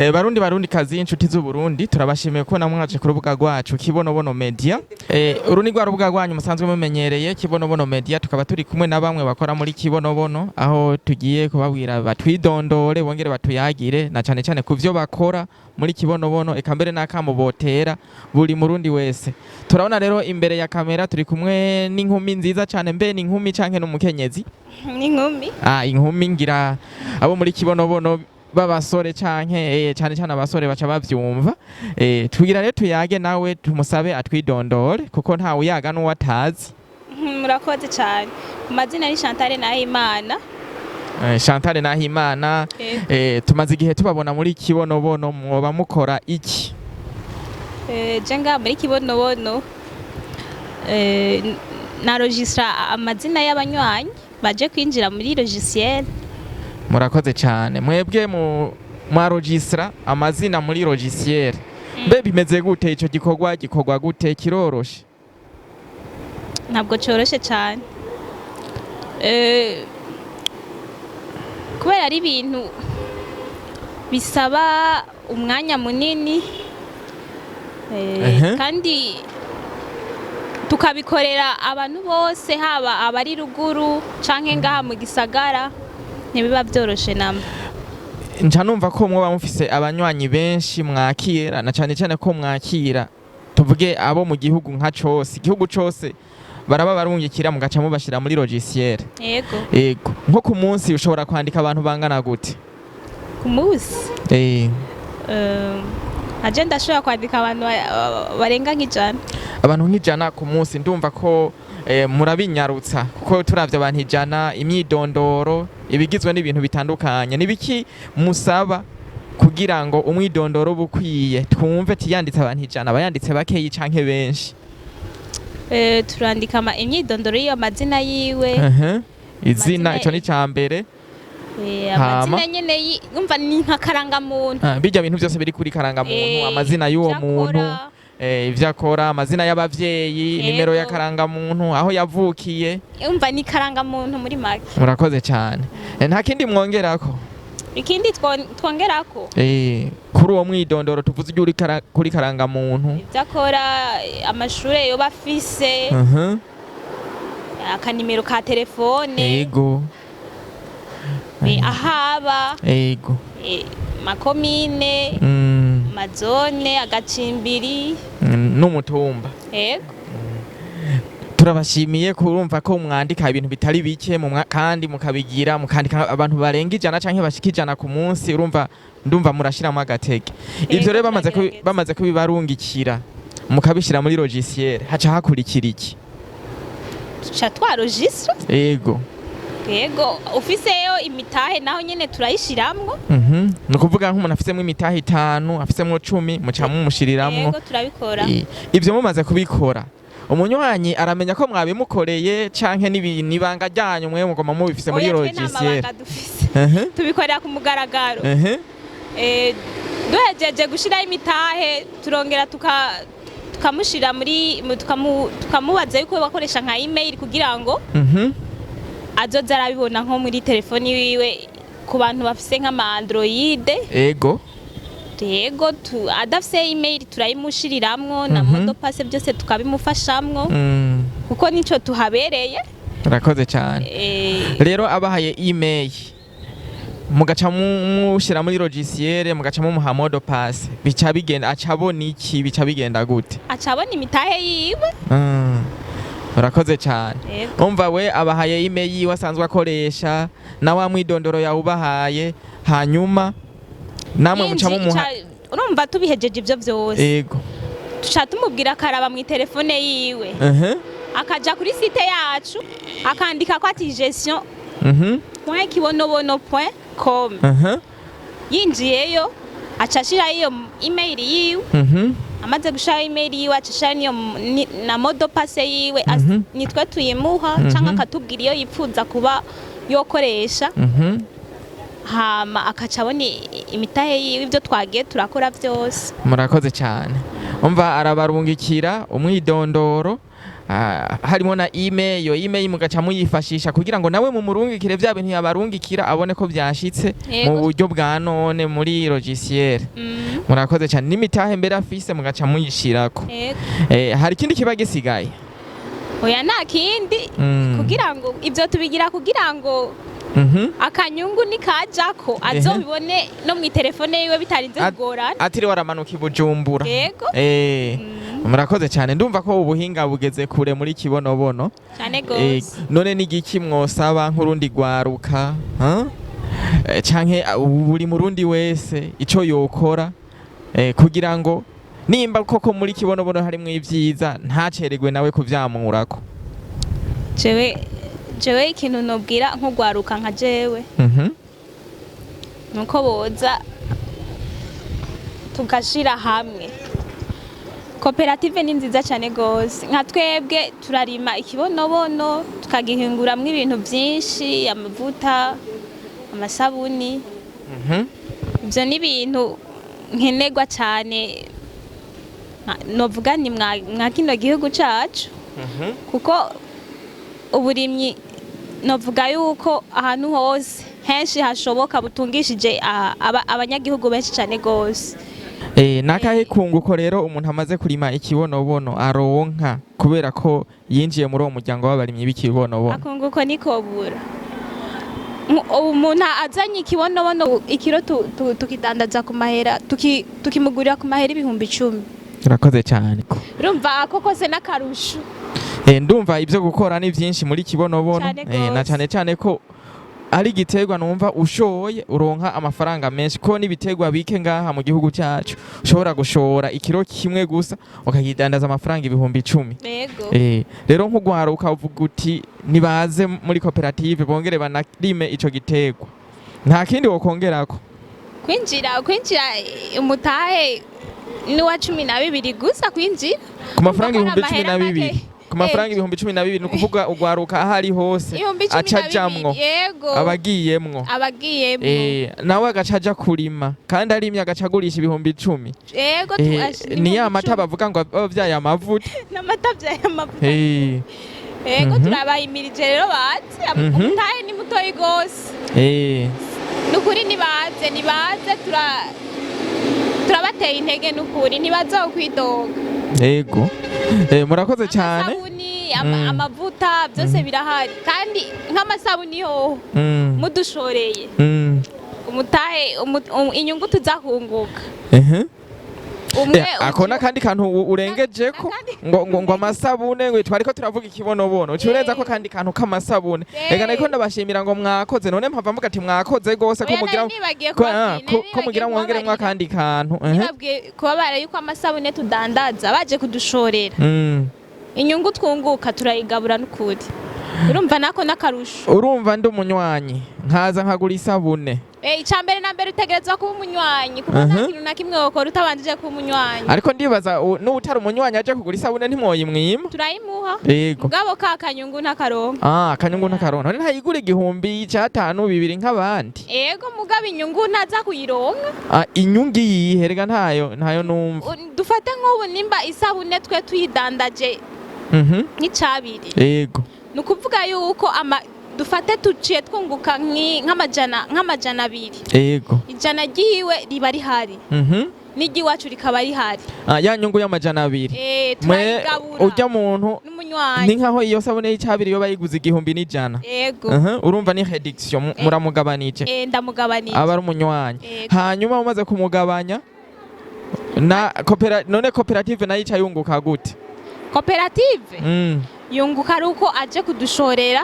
Barundi, barundi kazi, inshuti z'Uburundi, turabashimiye ko namwaje ku rubuga rwacu Kibonobono Media. Uru ni rwa rubuga rwanyu musanzwe mumenyereye, Kibonobono Media. Tukaba turi kumwe na bamwe bakora muri Kibonobono, aho tugiye kubabwira batwidondore, bongere batuyagire na cane cane ku vyo bakora muri Kibonobono, eka mbere n'akamo botera buri murundi wese. Turabona rero imbere ya kamera turi kumwe n'inkumi nziza cane. Mbe ni inkumi canke n'umukenyezi? N'inkumi. Ah, inkumi. Ngira abo muri Kibonobono b'abasore canke cane cane abasore baca bavyumva. Tugira rero tuyage nawe, tumusabe atwidondore, kuko ntawe uyaga n'uwo atazi. Murakoze cyane. Ku mazina ni Chantal Nahimana. Chantal Nahimana. Yego. Tumaze igihe tubabona muri Kibonobono. Mwoba mukora iki? Je ngaha muri Kibonobono na registra amazina y'abanywanyi baje kwinjira muri logiciel. Murakoze cane. Mwebwe mu mwaregistra amazina muri logiciel. Mbe bimeze gute? Ico gikorwa gikorwa gute? Kiroroshe? Ntabwo coroshe cyane, kubera ari ibintu bisaba umwanya munini, kandi tukabikorera abantu bose, haba abari ruguru canke ngaha mu gisagara. Ntibiba byoroshe namba. Nca numva ko mwoba mufise abanywanyi benshi mwakira, na cane cane ko mwakira, tuvuge, abo mu gihugu nka cose, igihugu cose baraba barungikira, mugaca mubashira muri logiciel. Yego. Ego, nko ku munsi ushobora kwandika abantu bangana gute? Ku munsi? Aje ndashobora kwandika abantu barenga nk'100. Abantu nk'100 ku munsi. Ndumva ko murabinyarutsa, kuko turavye abantu 100, imyidondoro ibigizwe n'ibintu bitandukanye. Nibiki musaba kugira ngo umwidondoro ube ukwiye, twumve tiyanditse abantu 100, abayanditse bakeyi canke benshi? Turandika imyidondoro y'iyo, amazina yiwe. Izina. Amazina. Ico ni ca mbere. Hama? Amazina nyene umva ni nka karangamuntu. Ah, bijya bintu byose biri kuri karangamuntu. Amazina y'uwo ivyo muntu, akora. Ivyo akora, amazina y'abavyeyi, nimero ya karangamuntu, aho yavukiye. Umva ni karangamuntu muri make. Murakoze cyane. Nta kindi mwongerako? Ikindi twongerako? Kuri uwo mwidondoro tuvuze ibyo uri kuri karangamuntu. Ivyo akora, amashure yoba afise, akanimero ka telefone, ahaba, makomine, mazone, agacimbiri. N'umutumba. Yego. Turabashimiye kurumva ko mwandika ibintu bitari bike kandi mukabigira, mukandika abantu barenga 100 canke bashika 100 ku munsi. Urumva, ndumva murashiramo agatege. Ivyo rero bamaze Turagerageza. bamaze kubibarungikira, mukabishira muri logiciel, haca hakurikira iki? Tuca twaregistra. Yego, ufiseyo imitahe naho nyene turayishiramwo. Ni ukuvuga nk'umuntu afisemwo imitahe itanu, afisemwo 10, muca mumushiriramwo. Yego, turabikora. Ivyo mumaze kubikora, umunywanyi aramenya ko mwabimukoreye, canke n'ibanga ryanyu, mwe mugoma mubifise muri Oya, twe nta logiciel? mabanga dufise. Tubikorera ku mugaragaro. Duhejeje gushiraho imitahe, turongera tukamushira muri tukamubaza yuko bakoresha nka email kugira ngo azoza arabibona nko muri telefoni wiwe, ku bantu bafise nk'ama Android. Yego, adafise email turayimushiriramwo na mot de passe, byose tukabimufashamwo, kuko nico tuhabereye. Urakoze cyane. Rero abahaye email, mugaca mushira muri logiciel, mugaca mumuha mot de passe, bica bigenda, aca abona iki? Bica bigenda gute? Aca abona imitahe yiwe. Urakoze cyane. Yego. Umva, we abahaye email yiwe asanzwe akoresha na wa mwidondoro yawubahaye, hanyuma namwe muca mumuha. Urumva tubihejeje ivyo vyose, tuca tumubwira akaraba mu telefone yiwe, akaja kuri site yacu, akandika ko ati gestion point kibonobono point com. Yinjiyeyo, aca ashirayo iyo email yiwe. Amaze gushiraho email yiwe, aca ashiraho niyo na mot de passe yiwe. Nitwe tuyimuha, canke akatubwira iyo yipfuza kuba yokoresha. Hama akaca abona imitahe yiwe, ibyo twagiye turakora byose. Murakoze cyane. Umva, arabarungikira umwidondoro. Harimo na email. Iyo email mugaca muyifashisha kugira ngo nawe mumurungikire vya bintu yabarungikira, abone ko vyashitse mu buryo bwa none muri logiciel. Murakoze cyane. N'imitahe mbere afise mugaca muyishirako. Hari ikindi kiba gisigaye? Oya, nta kindi. Kugira ngo ibyo tubigira kugira ngo akanyungu nikajako azobibone no mu telefone yiwe bitarinze kugorana. Atiriwe aramanuka i Bujumbura. Yego. Murakoze cyane. Ndumva ko ubuhinga bugeze kure muri Kibonobono. Cyane gose. None ni igiki mwosaba nk'urundi rwaruka, huh? Canke buri murundi wese ico yokora kugira ngo nimba koko muri Kibonobono harimwo ivyiza, ntaceregwe nawe kuvyamurako? Jewe ikintu nobwira nk'urwaruka nka jewe nuko boza tugashira hamwe. Koperative ni nziza cyane gose. Nka twebwe turarima ikibonobono, tukagihinguramwo ibintu byinshi: amavuta, amasabuni. Ibyo ni ibintu nkenerwa cyane, novuga ni mwa kino gihugu cacu, kuko uburimyi novuga yuko ahantu hose henshi hashoboka butungishije abanyagihugu benshi cyane gose. Nakahe kunguko rero umuntu amaze kurima ikibonobono aronka kubera ko yinjiye muri uwo muryango w'abarimyi b'ikibonobono? Akunguko nikobura. Umuntu azanye ikibonobono ikiro tukidandaza ku mahera, tukimugurira ku mahera 10,000. Urakoze cyane. Urumva ako kose n'akarusho. Ndumva ibyo gukora ni byinshi muri Kibonobono. Cane Na gose. cyane cyane ko ari igiterwa numva ushoye uronka amafaranga menshi, ko n'ibiterwa bike ngaha mu gihugu cyacu ushobora gushora ikiro kimwe gusa ukakidandaza amafaranga 10,000. Yego. Rero nk'ugwaruka uvuga uti nibaze muri koperative bongere banarime ico giterwa. Nta kindi wokongerako? Kwinjira umutahe ni wa 12 gusa kwinjira. Ku mafaranga Urumva ko ibihumbi ari cumi na amahera bibiri. make. Ku mafaranga 12,000, ni ukuvuga ugwaruka aho ari hose Ibihumbi cumi aca na ajamwo. bibiri, yego. Abagiyemwo. Abagiyemwo. Nawe agaca aja kurima, kandi arimye agaca agurisha 10,000. Yego. Ni ya Ibihumbi mata 10. bavuga ngo abavyaye amavuta. N'amata vyaye amavuta. Yego. Turabahimirije rero baze. Umutahe ni mutoyi gose. Nukuri nibaze, nibaze, turabateye intege, nukuri ntibazokwidoga. Yego. Murakoze cyane. Amasabuni, amavuta, byose birahari. Kandi nk'amasabuni hoho mudushoreye, umutahe inyungu tuzakunguka umwe Ako n'akandi kantu urengejeko ngo amasabune, ngo twariko turavuga ikibonobono, uci urenza ko kandi kantu k'amasabune. Reka nariko ndabashimira ngo mwakoze, none mpava mvuga ati mwakoze gose ko Oya, mugira nari nibagiye ko, kubabwira, nari ko mugira nibagiye mwongeremwo kubabarira. akandi kantu. Nibabwiye kubabara yuko amasabune tudandaza, baje kudushorera, inyungu twunguka turayigabura n'ukuri. Urumva nako n'akarusho. Urumva ndi umunywanyi nkaza nkagura isabune. Icya mbere na mbere utegerezwa kuba umunywanyi, kuko nta kintu na kimwe wokora utabanjije kuba umunywanyi. Ariko ndibaza n'utari umunywanyi aje kugura isabune ntimwoyimwima? Turayimuha. Yego. Mugabo ka kanyungu ntakaronka. Ah, akanyungu ntakaronka. None ntayigura 1000, 5, 2 nk'abandi? Ego, mugabo inyungu ntaza kuyironka. Ah, inyungu iyihe? Rega ntayo numva. Dufate nk'ubu nimba isabune twe tuyidandaje nk'icabiri, ni ukuvuga yuko ama dufate tuciye twunguka nk'amajana 2. 100 ryiwe riba rihari, n'iry'iwacu rikaba rihari. Ah, ya nyungu y'200 mwe Turayigabura urya muntu n'umunywanyi. Ni nkaho iyo sabune y'icabiri yo bayiguze 1100. Yego. Urumva ni réduction, muramugabanije. Ndamugabanije. Aba ari umunywanyi. Yego. Hanyuma umaze kumugabanya na kopera, none koperative nayo ica yunguka gute? Koperative yunguka ari uko aje kudushorera.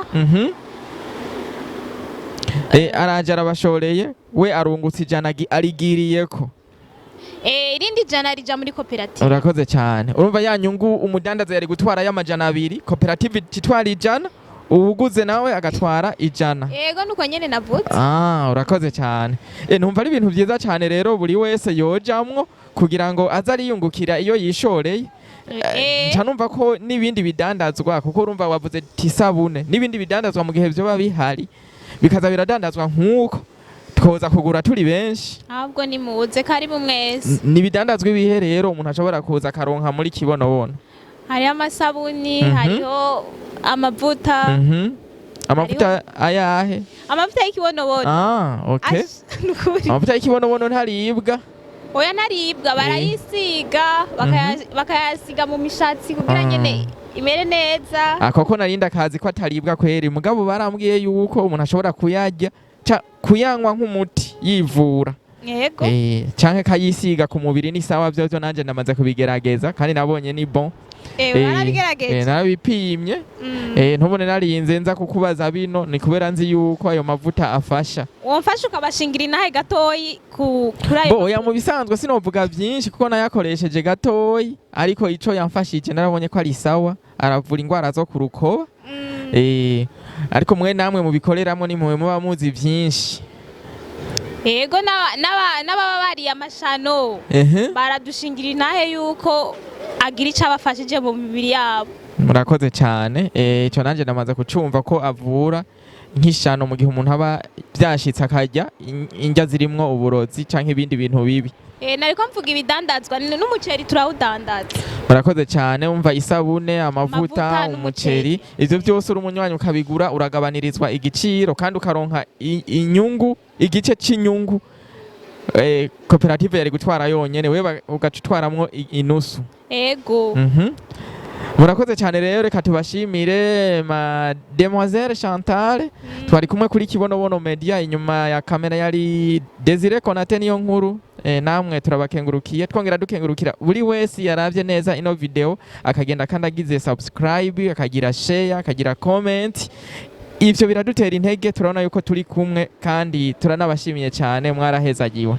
Araje arabashoreye, we arungutse 100 arigiriyeko. Irindi 100 rija muri koperative. Urakoze cyane. Urumva ya nyungu umudandaza yari gutwara y'200, koperative itwara 100, uwuguze nawe agatwara 100. Yego, nuko nyene navuze. Ah, urakoze cyane. Numva ari ibintu byiza cyane rero buri wese yojamwo kugira ngo aze ariyungukira iyo yishoreye. Nca numva ko n'ibindi bidandazwa, kuko urumva wavuze tisabune, n'ibindi bidandazwa mu gihe vyoba bihari bikaza biradandazwa nk'uko, twoza kugura turi benshi. Ahubwo nimuze, karibu mwese. Ni ibidandazwa ibihe rero umuntu ashobora kuza akaronka muri Kibonobono? Hariho amasabuni, hariho amavuta. Amavuta ayahe? Amavuta y'ikibonobono. Ah, okay. Ash, nukuri. Amavuta y'ikibonobono ntaribwa? Oya, ntaribwa, barayisiga, bakayasiga mu mishatsi kugira nyene imere neza. Ako ko narinda kazi ko ataribwa kweri, mugabo barambwiye yuko umuntu ashobora kuyarya kuyanywa nk'umuti yivura. Yego. Canke kayisiga ku mubiri ni sawa. Vyovyo nanje ndamaze kubigerageza kandi nabonye ni bon. Warabigerageje? Narabipimye. Ntubone narinze nza kukubaza bino, ni kubera nzi yuko ayo mavuta afasha. Womfasha ukabashingira inahe gatoyi kuri ayo? Bo oya, mu bisanzwe sinovuga vyinshi kuko nayakoresheje gatoyi, ariko ico yamfashije narabonye ko ari sawa, aravura ingwara zo ku rukoba. Ariko mwe namwe mubikoreramwo ni mwe muba muzi vyinshi. Yego, n'ababa bariye amashano baradushingira inahe yuko agira ico abafashije mu mibiri yabo. Murakoze cyane. Ico nanje ndamaze kucumva ko avura nk'ishano mu gihe umuntu aba vyashitse akarya indya zirimwo uburozi canke ibindi bintu bibi. Nariko mvuga ibidandazwa, n'umuceri turawudandaza. Murakoze cyane. Umva, isabune, amavuta, amavuta umuceri, n'umuceri. Ivyo byose uri umunywanyi ukabigura uragabanirizwa igiciro kandi ukaronka inyungu, igice c'inyungu. Koperative yari gutwara yonyene, wewe ugaca utwaramwo inusu. Ego. Murakoze cyane rero, reka tubashimire Mademoiselle Chantal. Twari kumwe kuri Kibonobono Media, inyuma ya kamera yari Desire Konate niyo nkuru. Namwe turabakengurukiye, twongera dukengurukira buri wese yaravye neza ino video akagenda kandi agize subscribe, akagira share, akagira comment. Ivyo biradutera intege, turabona yuko turi kumwe kandi turanabashimiye cyane, mwarahezagiwe.